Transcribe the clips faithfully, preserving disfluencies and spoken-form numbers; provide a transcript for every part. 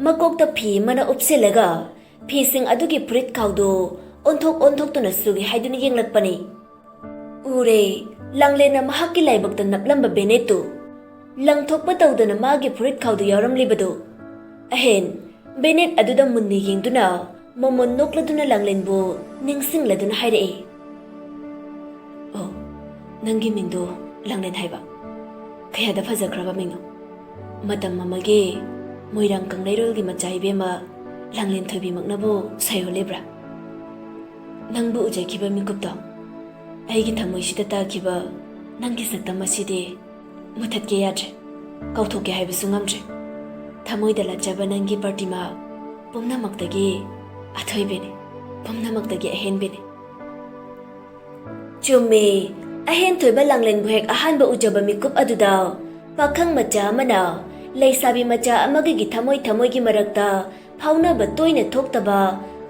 ꯃꯀꯣꯛꯇ ꯐꯤ ꯑꯃꯅ ꯎꯞꯁꯤꯜꯂꯒ ꯐꯤꯁꯤꯡ ꯑꯗꯨꯒꯤ ꯐꯨꯔꯤꯠ ꯈꯥꯎꯗꯨ ꯑꯣꯟꯊꯣꯛ ꯑꯣꯟꯊꯣꯛꯇꯨꯅ ꯁꯨꯒꯦ ꯍꯥꯏꯗꯨꯅ ꯌꯦꯡꯂꯛꯄꯅꯤ꯫ ꯎꯔꯦ, ꯂꯥꯡꯂꯦꯟꯅ ꯃꯍꯥꯛꯀꯤ ꯂꯥꯏꯕꯛꯇ ꯅꯞꯂꯝꯕ ꯕꯦꯅꯦꯠꯇꯨ꯫ ꯂꯪꯊꯣꯛꯄ ꯇꯧꯗꯅ ꯃꯥꯒꯤ ꯐꯨꯔꯤꯠ ꯈꯥꯎꯗꯨ ꯌꯥꯎꯔꯝꯂꯤꯕꯗꯨ꯫ ꯑꯍꯦꯟ, ꯕꯦꯅꯦꯠ ꯑꯗꯨꯗ ꯃꯨꯟꯅ ꯌꯦꯡꯗꯨꯅ ꯃꯣꯃꯣꯟ ꯅꯣꯛꯂꯗꯨꯅ ꯂꯥꯡꯂꯦꯟꯕꯨ ꯅꯤꯡꯁꯤꯡꯂꯗꯨꯅ ꯍꯥꯏꯔꯛꯏ, "ꯑꯣ, ꯅꯪꯒꯤ ꯃꯤꯡꯗꯨ ꯂꯥꯡꯂꯦꯟ ꯍꯥꯏꯕ꯫ ꯀꯌꯥꯗ ꯐꯖꯈ꯭ꯔꯕ ꯃꯤꯡꯅꯣ! ꯃꯇꯝ ꯑꯃꯒꯤ ꯃꯣꯏꯔꯥꯡ ꯀꯪꯂꯩꯔꯣꯜꯒꯤ ꯃꯆꯥ ꯏꯕꯦꯝꯃ ꯂꯥꯡꯂꯦꯟ ꯊꯣꯏꯕꯤꯃꯛꯅꯕꯨ ꯁꯩꯑꯣꯜꯂꯤꯕ꯭ꯔꯥ? ꯅꯪꯕꯨ ꯎꯖꯈꯤꯕ ꯃꯤꯀꯨꯞꯇꯣ ꯑꯩꯒꯤ ꯊꯃꯣꯏꯁꯤꯗ ꯇꯥꯈꯤꯕ ꯅꯪꯒꯤ ꯁꯛꯇꯝ ꯑꯁꯤꯗꯤ ꯃꯨꯊꯠꯀꯦ ꯌꯥꯗ꯭ꯔꯦ, ꯀꯥꯎꯊꯣꯛꯀꯦ ꯍꯥꯏꯕꯁꯨ ꯉꯝꯗ꯭ꯔꯦ꯫ ꯊꯃꯣꯏꯗ ꯂꯥꯠꯆꯕ ꯅꯪꯒꯤ ꯄ꯭ꯔꯇꯤꯃꯥ ꯄꯨꯝꯅꯃꯛꯇꯒꯤ ꯑꯊꯣꯏꯕꯤꯅꯤ, ꯄꯨꯝꯅꯃꯛꯇꯒꯤ ꯑꯍꯦꯟꯕꯤꯅꯤ꯫" ꯆꯨꯝꯃꯤ, ꯑꯍꯦꯟ ꯊꯣꯏꯕ ꯂꯥꯡꯂꯦꯟꯕꯨ ꯍꯦꯛ ꯑꯍꯥꯟꯕ ꯎꯖꯕ ꯃꯤꯀꯨꯞ ꯑꯗꯨꯗ ꯄꯥꯈꯪ ꯃꯆꯥ ꯑꯃꯅ ꯂꯩꯁꯥꯕꯤ ꯃꯆꯥ ꯑꯃꯒꯤ ꯊꯃꯣꯏ ꯊꯃꯣꯏꯒꯤ ꯃꯔꯛꯇ ꯐꯥꯎꯅꯕ ꯇꯣꯏꯅ ꯊꯣꯛꯇꯕ,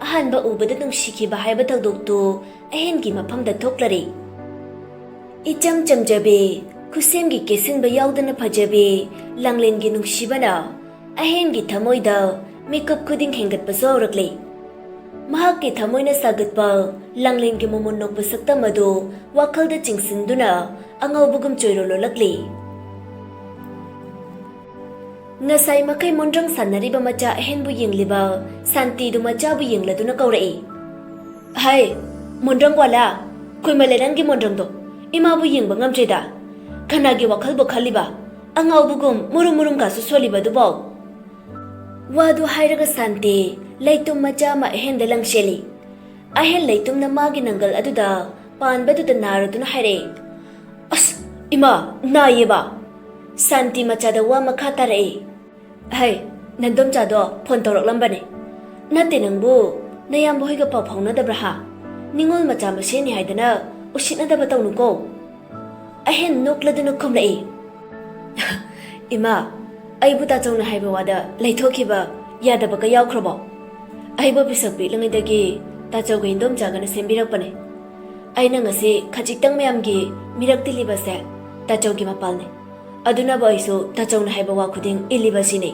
ꯑꯍꯥꯟꯕ ꯎꯕꯗ ꯅꯨꯡꯁꯤꯈꯤꯕ ꯍꯥꯏꯕ ꯊꯧꯗꯣꯛꯇꯨ ꯑꯍꯦꯟꯒꯤ ꯃꯐꯝꯗ ꯊꯣꯛꯂꯔꯦ꯫ ꯏꯆꯝ ꯆꯝꯖꯕꯤ, ꯈꯨꯠꯁꯦꯝꯒꯤ ꯀꯦꯁꯤꯟꯕ ꯌꯥꯎꯗꯅ ꯐꯖꯕꯤ ꯂꯥꯡꯂꯦꯟꯒꯤ ꯅꯨꯡꯁꯤꯕꯅ ꯑꯍꯦꯟꯒꯤ ꯊꯃꯣꯏꯗ ꯃꯤꯀꯨꯞ ꯈꯨꯗꯤꯡ ꯍꯦꯟꯒꯠꯄꯁꯨ ꯍꯧꯔꯛꯂꯦ꯫ ꯃꯍꯥꯛꯀꯤ ꯊꯃꯣꯏꯅ ꯁꯥꯒꯠꯄ ꯂꯥꯡꯂꯦꯟꯒꯤ ꯃꯣꯃꯣꯟ ꯅꯣꯛꯄ ꯁꯛꯇꯝ ꯑꯗꯨ ꯋꯥꯈꯜꯗ ꯆꯤꯡꯁꯤꯟꯗꯨꯅ ꯑꯉꯧꯕꯒꯨꯝ ꯆꯣꯏꯔꯣꯜ ꯂꯣꯜꯂꯛꯂꯤ꯫ ꯉꯁꯥꯏ ꯃꯈꯩ ꯃꯣꯟꯗ꯭ꯔꯪ ꯁꯥꯟꯅꯔꯤꯕ ꯃꯆꯥ ꯑꯍꯦꯟꯕꯨ ꯌꯦꯡꯂꯤꯕ ꯁꯥꯟꯇꯤꯗꯨ ꯃꯆꯥꯕꯨ ꯌꯦꯡꯂꯗꯨꯅ ꯀꯧꯔꯛꯏ, "ꯍꯥꯏ, ꯃꯣꯟꯗ꯭ꯔꯪ ꯋꯥꯂꯥ, ꯀꯨꯏꯃꯜꯂꯦ ꯅꯪꯒꯤ ꯃꯣꯟꯗ꯭ꯔꯪꯗꯣ꯫ ꯏꯃꯥꯕꯨ ꯌꯦꯡꯕ ꯉꯝꯗ꯭ꯔꯦꯗ꯫ ꯀꯅꯥꯒꯤ ꯋꯥꯈꯜꯕꯨ ꯈꯜꯂꯤꯕ? ꯑꯉꯥꯎꯕꯒꯨꯝ ꯃꯨꯔꯨꯝ ꯃꯨꯔꯨꯝ ꯀꯥꯁꯨ ꯁꯣꯜꯂꯤꯕ ꯑꯗꯨꯕꯣ?" ꯋꯥꯗꯨ ꯍꯥꯏꯔꯒ ꯁꯥꯟꯇꯤ ꯂꯩꯇꯨꯝ ꯃꯆꯥ ꯑꯃ ꯑꯍꯦꯟꯗ ꯂꯪꯁꯤꯜꯂꯤ꯫ ꯑꯍꯦꯟ ꯂꯩꯇꯨꯝꯅ ꯃꯥꯒꯤ ꯅꯪꯒꯜ ꯑꯗꯨꯗ ꯄꯥꯟꯕꯗꯨꯗ ꯅꯥꯔꯗꯨꯅ ꯍꯥꯏꯔꯛꯏ, "ꯑꯁ, ꯏꯃꯥ, ꯅꯥꯏꯌꯦꯕ!" ꯁꯥꯟꯇꯤ ꯃꯆꯥꯗ ꯋꯥ ꯃꯈꯥ ꯇꯥꯔꯛꯏ, "ꯍꯩ, ꯅꯟꯗꯣꯝꯆꯥꯗꯣ ꯐꯣꯟ ꯇꯧꯔꯛꯂꯝꯕꯅꯦ꯫ ꯅꯠꯇꯦ ꯅꯪꯕꯨ, ꯅꯌꯥꯝꯕ ꯍꯣꯏꯒ ꯄꯥꯎ ꯐꯥꯎꯅꯗꯕ꯭ꯔꯥ ꯍꯥ? ꯅꯤꯉꯣꯜ ꯃꯆꯥ ꯃꯁꯦꯟꯅꯤ ꯍꯥꯏꯗꯅ ꯎꯁꯤꯠꯅꯗꯕ ꯇꯧꯅꯨꯀꯣ꯫" ꯑꯍꯦꯟ ꯅꯣꯛꯂꯗꯨꯅ ꯈꯨꯝꯂꯛꯏ, "ꯏꯃꯥ, ꯑꯩꯕꯨ ꯇꯥꯆꯧꯅ ꯍꯥꯏꯕ ꯋꯥꯗ ꯂꯩꯊꯣꯛꯈꯤꯕ ꯌꯥꯗꯕꯒ ꯌꯥꯎꯈ꯭ꯔꯕꯣ? ꯑꯩꯕꯨ ꯄꯤꯁꯛ ꯄꯤꯛꯂꯤꯉꯩꯗꯒꯤ ꯇꯥꯆꯧꯒ ꯏꯟꯗꯣꯝꯆꯥꯒꯅ ꯁꯦꯝꯕꯤꯔꯛꯄꯅꯦ꯫ ꯑꯩꯅ ꯉꯁꯤ ꯈꯖꯤꯛꯇꯪ ꯃꯌꯥꯝꯒꯤ ꯃꯤꯔꯛ ꯇꯤꯜꯂꯤꯕꯁꯦ ꯇꯥꯆꯧꯒꯤ ꯃꯄꯥꯜꯅꯦ꯫ ꯑꯗꯨꯅꯕꯨ ꯑꯩꯁꯨ ꯇꯥꯆꯧꯅ ꯍꯥꯏꯕ ꯋꯥ ꯈꯨꯗꯤꯡ ꯏꯜꯂꯤꯕꯁꯤꯅꯤ꯫"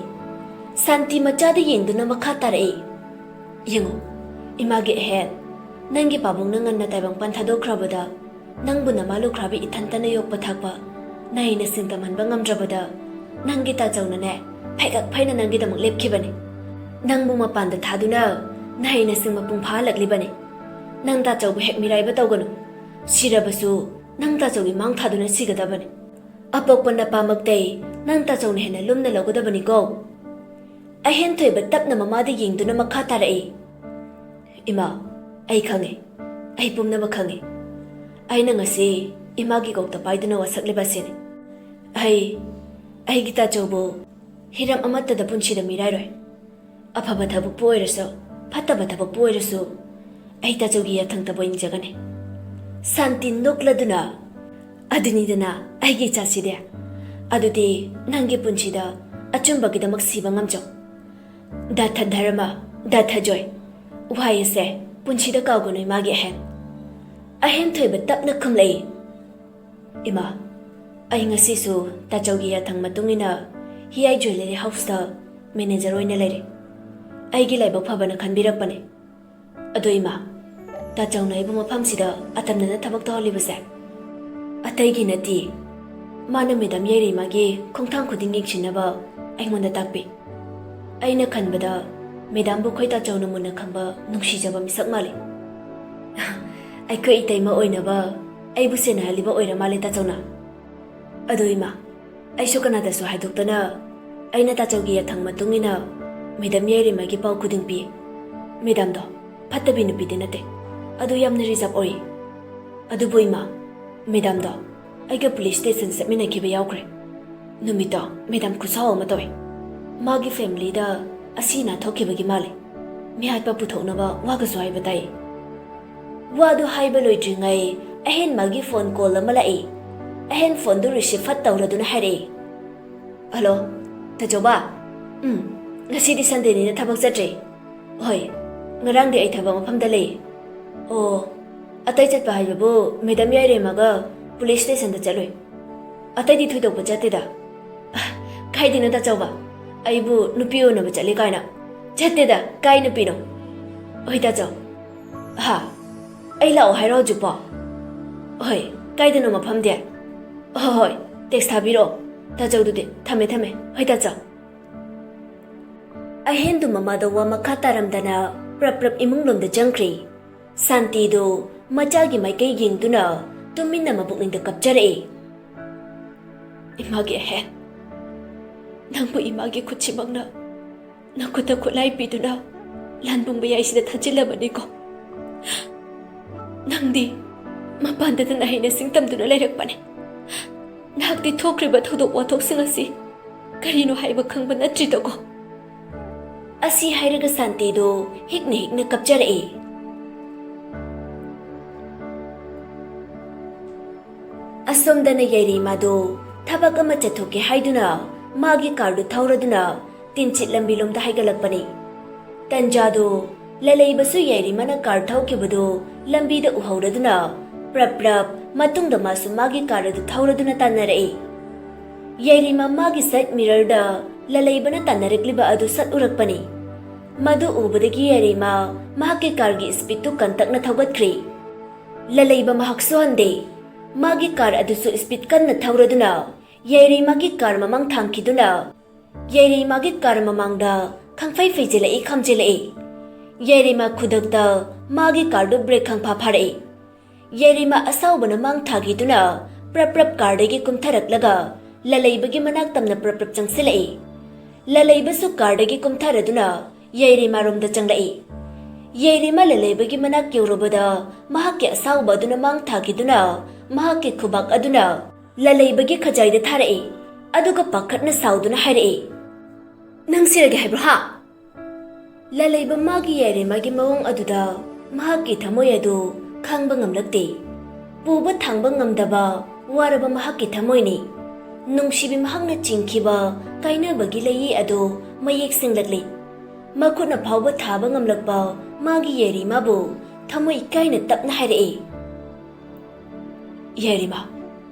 ꯁꯥꯟꯇꯤ ꯃꯆꯥꯗ ꯌꯦꯡꯗꯨꯅ ꯃꯈꯥ ꯇꯥꯔꯛꯏ꯫ ꯌꯦꯡꯉꯨ, ꯏꯃꯥꯒꯤ ꯑꯍꯦꯟ, ꯅꯪꯒꯤ ꯄꯥꯕꯨꯡꯅ ꯉꯟꯅ ꯇꯥꯏꯕꯪꯄꯥꯟ ꯊꯥꯗꯣꯛꯈ꯭ꯔꯕꯗ, ꯅꯪꯕꯨ ꯅꯃꯥ ꯂꯨꯈ꯭ꯔꯥꯕꯤ ꯏꯊꯟꯇꯅ ꯌꯣꯛꯄ ꯊꯥꯛꯄ, ꯅꯍꯩ ꯅꯁꯤꯡ ꯇꯝꯍꯟꯕ ꯉꯝꯗ꯭ꯔꯕꯗ, ꯅꯪꯒꯤ ꯇꯥꯆꯧꯅꯅꯦ, ꯐꯩꯒꯛ ꯐꯩꯅ ꯅꯪꯒꯤꯗꯃꯛ ꯂꯦꯞꯈꯤꯕꯅꯤ꯫ ꯅꯪꯕꯨ ꯃꯄꯥꯟꯗ ꯊꯥꯗꯨꯅ ꯅꯍꯩ ꯅꯁꯤꯡ ꯃꯄꯨꯡ ꯐꯥꯍꯜꯂꯛꯂꯤꯕꯅꯤ꯫ ꯅꯪ ꯇꯥꯆꯧꯕꯨ ꯍꯦꯛ ꯃꯤꯔꯥꯏꯕ ꯇꯧꯒꯅꯨ꯫ ꯁꯤꯔꯕꯁꯨ ꯅꯪ ꯇꯥꯆꯧꯒꯤ ꯃꯥꯡ ꯊꯥꯗꯨꯅ ꯁꯤꯒꯗꯕꯅꯤ꯫ ꯑꯄꯣꯛꯄ ꯅꯄꯥꯃꯛꯇꯩ ꯅꯪ ꯇꯥꯆꯧꯅ ꯍꯦꯟꯅ ꯂꯨꯝꯅ ꯂꯧꯒꯗꯕꯅꯤꯀꯣ꯫ ꯑꯍꯦꯟ ꯊꯣꯏꯕ ꯇꯞꯅ ꯃꯃꯥꯗ ꯌꯦꯡꯗꯨꯅ ꯃꯈꯥ ꯇꯥꯔꯛꯏ꯫ ꯏꯃꯥ, ꯑꯩ ꯈꯪꯉꯦ꯫ ꯑꯩ ꯄꯨꯝꯅꯃꯛ ꯈꯪꯉꯦ꯫ ꯑꯩꯅ ꯉꯁꯤ ꯏꯃꯥꯒꯤ ꯀꯣꯛꯇ ꯄꯥꯏꯗꯨꯅ ꯋꯥꯁꯛꯂꯤꯕ ꯑꯁꯤꯅꯤ꯫ ꯑꯩ, ꯑꯩꯒꯤ ꯇꯥꯆꯧꯕꯨ ꯍꯤꯔꯝ ꯑꯃꯠꯇꯗ ꯄꯨꯟꯁꯤꯗ ꯃꯤꯔꯥꯏꯔꯣꯏ꯫ ꯑꯐꯕ ꯊꯕꯛꯄꯨ ꯑꯣꯏꯔꯁꯨ, ꯐꯠꯇꯕ ꯊꯕꯛꯄꯨ ꯑꯣꯏꯔꯁꯨ, ꯑꯩ ꯇꯥꯆꯧꯒꯤ ꯌꯥꯊꯪ ꯇꯧꯕ ꯏꯟꯖꯒꯅꯤ꯫ ꯁꯥꯟꯇꯤ ꯅꯣꯛꯂꯗꯨꯅ, "ꯑꯗꯨꯅꯤꯗꯅ ꯑꯩꯒꯤ ꯏꯆꯥꯁꯤꯗꯤ꯫ ꯑꯗꯨꯗꯤ ꯅꯪꯒꯤ ꯄꯨꯟꯁꯤꯗ ꯑꯆꯨꯝꯕꯒꯤꯗꯃꯛ ꯁꯤꯕ ꯉꯝꯖꯧ꯫ ꯗꯥꯊ ꯙꯔꯃ, ꯗꯥꯊ ꯖꯣꯏ꯫ ꯋꯥꯍꯩ ꯑꯁꯦ ꯄꯨꯟꯁꯤꯗ ꯀꯥꯎꯒꯅꯨ, ꯏꯃꯥꯒꯤ ꯑꯍꯦꯟ꯫" ꯑꯍꯦꯟ ꯊꯣꯏꯕ ꯇꯞꯅ ꯈꯨꯝꯂꯛꯏ꯫ "ꯏꯃꯥ, ꯑꯩ ꯉꯁꯤꯁꯨ ꯇꯥꯆꯧꯒꯤ ꯌꯥꯊꯪ ꯃꯇꯨꯡ ꯏꯟꯅ ꯍꯤꯌꯥꯏ ꯖ꯭ꯋꯦꯂꯔꯤ ꯍꯥꯎꯁꯇ ꯃꯦꯅꯦꯖꯔ ꯑꯣꯏꯅ ꯂꯩꯔꯤ꯫ ꯑꯩꯒꯤ ꯂꯥꯏꯕꯛ ꯐꯕꯅ ꯈꯟꯕꯤꯔꯛꯄꯅꯤ꯫ ꯑꯗꯣ ꯏꯃꯥ, ꯇꯥꯆꯧꯅ ꯑꯩꯕꯨ ꯃꯐꯝꯁꯤꯗ ꯑꯇꯝꯅꯅ ꯊꯕꯛ ꯇꯧꯍꯜꯂꯤꯕꯁꯦ ꯑꯇꯩꯒꯤ ꯅꯠꯇꯦ꯫ ꯃꯥꯅ ꯃꯦꯗꯥꯝ ꯌꯥꯏꯔꯦꯝꯃꯒꯤ ꯈꯣꯡꯊꯥꯡ ꯈꯨꯗꯤꯡ ꯌꯦꯡꯁꯤꯟꯅꯕ ꯑꯩꯉꯣꯟꯗ ꯇꯥꯛꯄꯤ꯫ ꯑꯩꯅ ꯈꯟꯕꯗ ꯃꯦꯗꯥꯝꯕꯨ ꯑꯩꯈꯣꯏ ꯇꯥꯆꯧꯅ ꯃꯨꯟꯅ ꯈꯪꯕ ꯅꯨꯡꯁꯤꯖꯕ ꯃꯤꯁꯛ ꯃꯥꯜꯂꯤ꯫ ꯑꯩꯈꯣꯏ ꯏꯇꯩꯃ ꯑꯣꯏꯅꯕ ꯑꯩꯕꯨ ꯁꯦꯟꯅꯍꯜꯂꯤꯕ ꯑꯣꯏꯔ ꯃꯥꯜꯂꯦ ꯇꯥꯆꯧꯅ꯫ ꯑꯗꯣ ꯏꯃꯥ, ꯑꯩꯁꯨ ꯀꯅꯥꯗꯁꯨ ꯍꯥꯏꯗꯣꯛꯇꯅ ꯑꯩꯅ ꯇꯥꯆꯧꯒꯤ ꯌꯥꯊꯪ ꯃꯇꯨꯡ ꯏꯟꯅ ꯃꯦꯗꯥꯝ ꯌꯥꯏꯔꯦꯝꯃꯒꯤ ꯄꯥꯎ ꯈꯨꯗꯤꯡ ꯄꯤ꯫ ꯃꯦꯗꯥꯝꯗꯣ ꯐꯠꯇꯕꯤ ꯅꯨꯄꯤꯗꯤ ꯅꯠꯇꯦ, ꯑꯗꯨ ꯌꯥꯝꯅ ꯔꯤꯖꯥꯕ ꯑꯣꯏ꯫ ꯑꯗꯨꯕꯨ ꯏꯃꯥ, ꯃꯦꯗꯥꯝꯗꯣ ꯑꯩꯒ ꯄꯨꯂꯤꯁ ꯁ꯭ꯇꯦꯁꯟ ꯆꯠꯃꯤꯟꯅꯈꯤꯕ ꯌꯥꯎꯈ꯭ꯔꯦ꯫ ꯅꯨꯃꯤꯠꯇꯣ ꯃꯦꯗꯥꯝ ꯈꯨꯁꯥꯎ ꯑꯃ ꯇꯧꯏ꯫ ꯃꯥꯒꯤ ꯐꯦꯃꯤꯂꯤꯗ ꯑꯁꯤ ꯑꯅꯥ ꯊꯣꯛꯈꯤꯕꯒꯤ ꯃꯥꯜꯂꯦ꯫ ꯃꯤꯍꯥꯠꯄ ꯄꯨꯊꯣꯛꯅꯕ ꯋꯥꯒꯁꯨ ꯍꯥꯏꯕ ꯇꯥꯏ꯫" ꯋꯥꯗꯨ ꯍꯥꯏꯕ ꯂꯣꯏꯗ꯭ꯔꯤꯉꯩ ꯑꯍꯦꯟ ꯃꯥꯒꯤ ꯐꯣꯟ ꯀꯣꯜ ꯑꯃ ꯂꯥꯛꯏ꯫ ꯑꯍꯦꯟ ꯐꯣꯟꯗꯨ ꯔꯤꯁꯤꯚ ꯐꯠ ꯇꯧꯔꯗꯨꯅ ꯍꯥꯏꯔꯛꯏ꯫ "ꯍꯜꯂꯣ, ꯇꯥꯆꯧꯕ꯫ ꯎꯝ, ꯉꯁꯤꯗꯤ ꯁꯟꯗꯦꯅꯤꯅ ꯊꯕꯛ ꯆꯠꯇ꯭ꯔꯦ꯫ ꯍꯣꯏ, ꯉꯔꯥꯡꯗꯤ ꯑꯩ ꯊꯕꯛ ꯃꯐꯝꯗ ꯂꯩ꯫ ꯑꯣ, ꯑꯇꯩ ꯆꯠꯄ ꯍꯥꯏꯕꯕꯨ ꯃꯦꯗꯥꯝ ꯌꯥꯏꯔꯦꯝꯃꯒ ꯄꯨꯂꯤꯁ ꯁ꯭ꯇꯦꯁꯟꯗ ꯆꯠꯂꯨꯏ꯫ ꯑꯇꯩꯗꯤ ꯊꯣꯏꯗꯣꯛꯄ ꯆꯠꯇꯦꯗ꯫" "ꯀꯥꯏꯗꯩꯅꯣ ꯇꯥꯆꯧꯕ? ꯑꯩꯕꯨ ꯅꯨꯄꯤ ꯎꯅꯕ ꯆꯠꯂꯤ ꯀꯥꯏꯅ? ꯆꯠꯇꯦꯗ, ꯀꯥꯏ ꯅꯨꯄꯤꯅꯣ? ꯍꯣꯏ ꯇꯥꯆꯧ꯫ ꯍꯥ? ꯑꯩ ꯂꯥꯛꯑꯣ ꯍꯥꯏꯔꯣ ꯍꯧꯖꯤꯛꯄꯣ? ꯍꯣꯏ, ꯀꯥꯏꯗꯅꯣ ꯃꯐꯝꯗꯤ? ꯍꯣꯏ ꯍꯣꯏ, ꯇꯦꯛꯁ ꯊꯥꯕꯤꯔꯛꯑꯣ꯫ ꯇꯥꯆꯧꯗꯨꯗꯤ ꯊꯝꯃꯦ ꯊꯝꯃꯦ꯫ ꯍꯣꯏ ꯇꯥꯆꯧ꯫ ꯑꯍꯦꯟꯗꯨ ꯃꯃꯥꯗꯣ ꯋꯥ ꯃꯈꯥ ꯇꯥꯔꯝꯗꯅ ꯄ꯭ꯔꯞ ꯄ꯭ꯔꯞ ꯏꯃꯨꯡ ꯂꯣꯝꯗ ꯆꯪꯈ꯭ꯔꯦ꯫ ꯁꯥꯟꯇꯤꯗꯨ ꯃꯆꯥꯒꯤ ꯃꯥꯏꯀꯩ ꯌꯦꯡꯗꯨꯅ ꯇꯨꯃꯤꯟꯅ ꯃꯕꯨꯛꯅꯤꯡꯗ ꯀꯞꯆꯔꯛꯏ꯫ ꯏꯃꯥꯒꯤ ꯑꯍꯦꯟ, ꯅꯪꯕꯨ ꯏꯃꯥꯒꯤ ꯈꯨꯠꯁꯤꯃꯛꯅ ꯅꯈꯨꯠꯇ ꯈꯨꯠꯂꯥꯏ ꯄꯤꯗꯨꯅ ꯂꯥꯟꯕꯨꯡ ꯃꯌꯥꯏꯁꯤꯗ ꯊꯥꯖꯤꯜꯂꯕꯅꯤꯀꯣ꯫ ꯅꯪꯗꯤ ꯃꯄꯥꯟꯗ ꯅꯍꯩꯅ ꯁꯤꯡ ꯇꯝꯗꯨꯅ ꯂꯩꯔꯛꯄꯅꯤ꯫ ꯅꯍꯥꯛꯇꯤ ꯊꯣꯛꯈ꯭ꯔꯤꯕ ꯊꯧꯗꯣꯛ ꯋꯥꯊꯣꯛꯁꯤꯡ ꯑꯁꯤ ꯀꯔꯤꯅꯣ ꯍꯥꯏꯕ ꯈꯪꯕ ꯅꯠꯇ꯭ꯔꯤꯗꯀꯣ꯫ ꯑꯁꯤ ꯍꯥꯏꯔꯒ ꯁꯥꯟꯇꯤꯗꯨ ꯍꯤꯛꯅ ꯍꯤꯛꯅ ꯀꯞꯆꯔꯛꯏ꯫ ꯑꯁꯣꯝꯗꯅ ꯌꯥꯏꯔꯤꯃꯥꯗꯨ ꯊꯕꯛ ꯑꯃ ꯆꯠꯊꯣꯛꯀꯦ ꯍꯥꯏꯗꯨꯅ ꯃꯥꯒꯤ ꯀꯥꯔꯗꯨ ꯊꯧꯔꯗꯨꯅ ꯇꯤꯟꯆꯤꯠ ꯂꯝꯕꯤꯂꯣꯝꯗ ꯍꯥꯏꯒꯠꯂꯛꯄꯅꯤ꯫ ꯇꯟꯖꯥꯗꯨ ꯂꯂꯩꯕꯁꯨ ꯌꯥꯏꯔꯤꯃꯥꯅ ꯀꯥꯔ ꯊꯧꯈꯤꯕꯗꯨ ꯂꯝꯕꯤꯗ ꯎꯍꯧꯔꯗꯨꯅ ꯄ꯭ꯔꯞ ꯄ꯭ꯔꯞ ꯃꯇꯨꯡꯗ ꯃꯥꯁꯨ ꯃꯥꯒꯤ ꯀꯥꯔ ꯑꯗꯨ ꯊꯧꯔꯗꯨꯅ ꯇꯥꯟꯅꯔꯛꯏ꯫ ꯌꯥꯏꯔꯤꯃꯥ ꯃꯥꯒꯤ ꯁꯥꯏꯠ ꯃꯤꯔꯔꯗ ꯂꯂꯩꯕꯅ ꯇꯥꯟꯅꯔꯛꯂꯤꯕ ꯑꯗꯨ ꯁꯠ ꯎꯔꯛꯄꯅꯤ꯫ ꯃꯗꯨ ꯎꯕꯗꯒꯤ ꯌꯥꯏꯔꯤꯃꯥ ꯃꯍꯥꯛꯀꯤ ꯀꯥꯔꯒꯤ ꯁ꯭ꯄꯤꯗꯇꯨ ꯀꯟꯇꯛꯅ ꯊꯧꯒꯠꯈ꯭ꯔꯦ꯫ ꯂꯂꯩꯕ ꯃꯍꯥꯛꯁꯨ ꯍꯟꯗꯦ꯫ ꯃꯥꯒꯤ ꯀꯥꯔ ꯑꯗꯨꯁꯨ ꯁ꯭ꯄꯤꯗ ꯀꯟꯅ ꯊꯧꯔꯗꯨꯅ ꯌꯥꯏꯔꯤꯃꯥꯒꯤ ꯀꯥꯔ ꯃꯃꯥꯡ ꯊꯥꯡꯈꯤꯗꯨꯅ ꯌꯥꯏꯔꯤꯃꯥꯒꯤ ꯀꯥꯔ ꯃꯃꯥꯡꯗ ꯈꯪꯐꯩ ꯐꯩꯖꯤꯜꯂꯛꯏ ꯈꯥꯝꯖꯤꯜꯂꯛꯏ꯫ ꯌꯥꯏꯔꯤꯃꯥ ꯈꯨꯗꯛꯇ ꯃꯥꯒꯤ ꯀꯥꯔꯗꯨ ꯕ꯭ꯔꯦꯛ ꯈꯪꯐꯥ ꯐꯥꯔꯛꯏ꯫ ꯌꯥꯏꯔꯤꯃꯥ ꯑꯁꯥꯎꯕꯅ ꯃꯥꯡ ꯊꯥꯈꯤꯗꯨꯅ ꯄ꯭ꯔꯞ ꯄ꯭ꯔꯞ ꯀꯥꯔꯗꯒꯤ ꯀꯨꯝꯊꯔꯛꯂꯒ ꯂꯂꯩꯕꯒꯤ ꯃꯅꯥꯛ ꯇꯝꯅ ꯄ꯭ꯔꯞ ꯄ꯭ꯔꯞ ꯆꯪꯁꯤꯜꯂꯛꯏ꯫ ꯂꯂꯩꯕꯁꯨ ꯀꯥꯔꯗꯒꯤ ꯀꯨꯝꯊꯔꯗꯨꯅ ꯌꯥꯏꯔꯤꯃꯥꯔꯣꯝꯗ ꯆꯪꯂꯛꯏ꯫ ꯌꯥꯏꯔꯤꯃꯥ ꯂꯂꯩꯕꯒꯤ ꯃꯅꯥꯛ ꯌꯧꯔꯨꯕꯗ ꯃꯍꯥꯛꯀꯤ ꯑꯁꯥꯎꯕ ꯑꯗꯨꯅ ꯃꯥꯡ ꯊꯥꯈꯤꯗꯨꯅ ꯃꯍꯥꯛꯀꯤ ꯈꯨꯕꯥꯛ ꯑꯗꯨꯅ ꯂꯂꯩꯕꯒꯤ ꯈꯖꯥꯏꯗ ꯊꯥꯔꯛꯏ꯫ ꯑꯗꯨꯒ ꯄꯥꯈꯠꯅ ꯁꯥꯎꯗꯨꯅ ꯍꯥꯏꯔꯛꯏ, "ꯅꯪ ꯁꯤꯔꯒꯦ ꯍꯥꯏꯕ꯭ꯔꯣ ꯍꯥ?" ꯂꯂꯩꯕ ꯃꯥꯒꯤ ꯌꯥꯏꯔꯤꯃꯥꯒꯤ ꯃꯑꯣꯡ ꯑꯗꯨꯗ ꯃꯍꯥꯛꯀꯤ ꯊꯃꯣꯏ ꯑꯗꯨ ꯈꯥꯡꯕ ꯉꯝꯂꯛꯇꯦ꯫ ꯄꯨꯕ ꯊꯥꯡꯕ ꯉꯝꯗꯕ ꯋꯥꯔꯕ ꯃꯍꯥꯛꯀꯤ ꯊꯃꯣꯏꯅꯤ꯫ ꯅꯨꯡꯁꯤꯕꯤ ꯃꯍꯥꯛꯅ ꯆꯤꯡꯈꯤꯕ ꯀꯥꯏꯅꯕꯒꯤ ꯂꯩꯏ ꯑꯗꯨ ꯃꯌꯦꯛ ꯁꯦꯡꯂꯛꯂꯤ꯫ ꯃꯈꯨꯠꯅ ꯐꯥꯎꯕ ꯊꯥꯕ ꯉꯝꯂꯛꯄ ꯃꯥꯒꯤ ꯌꯥꯏꯔꯤꯃꯥꯕꯨ ꯊꯃꯣꯏ ꯀꯥꯏꯅ ꯇꯞꯅ ꯍꯥꯏꯔꯛꯏ, "ꯌꯥꯏꯔꯤꯃꯥ,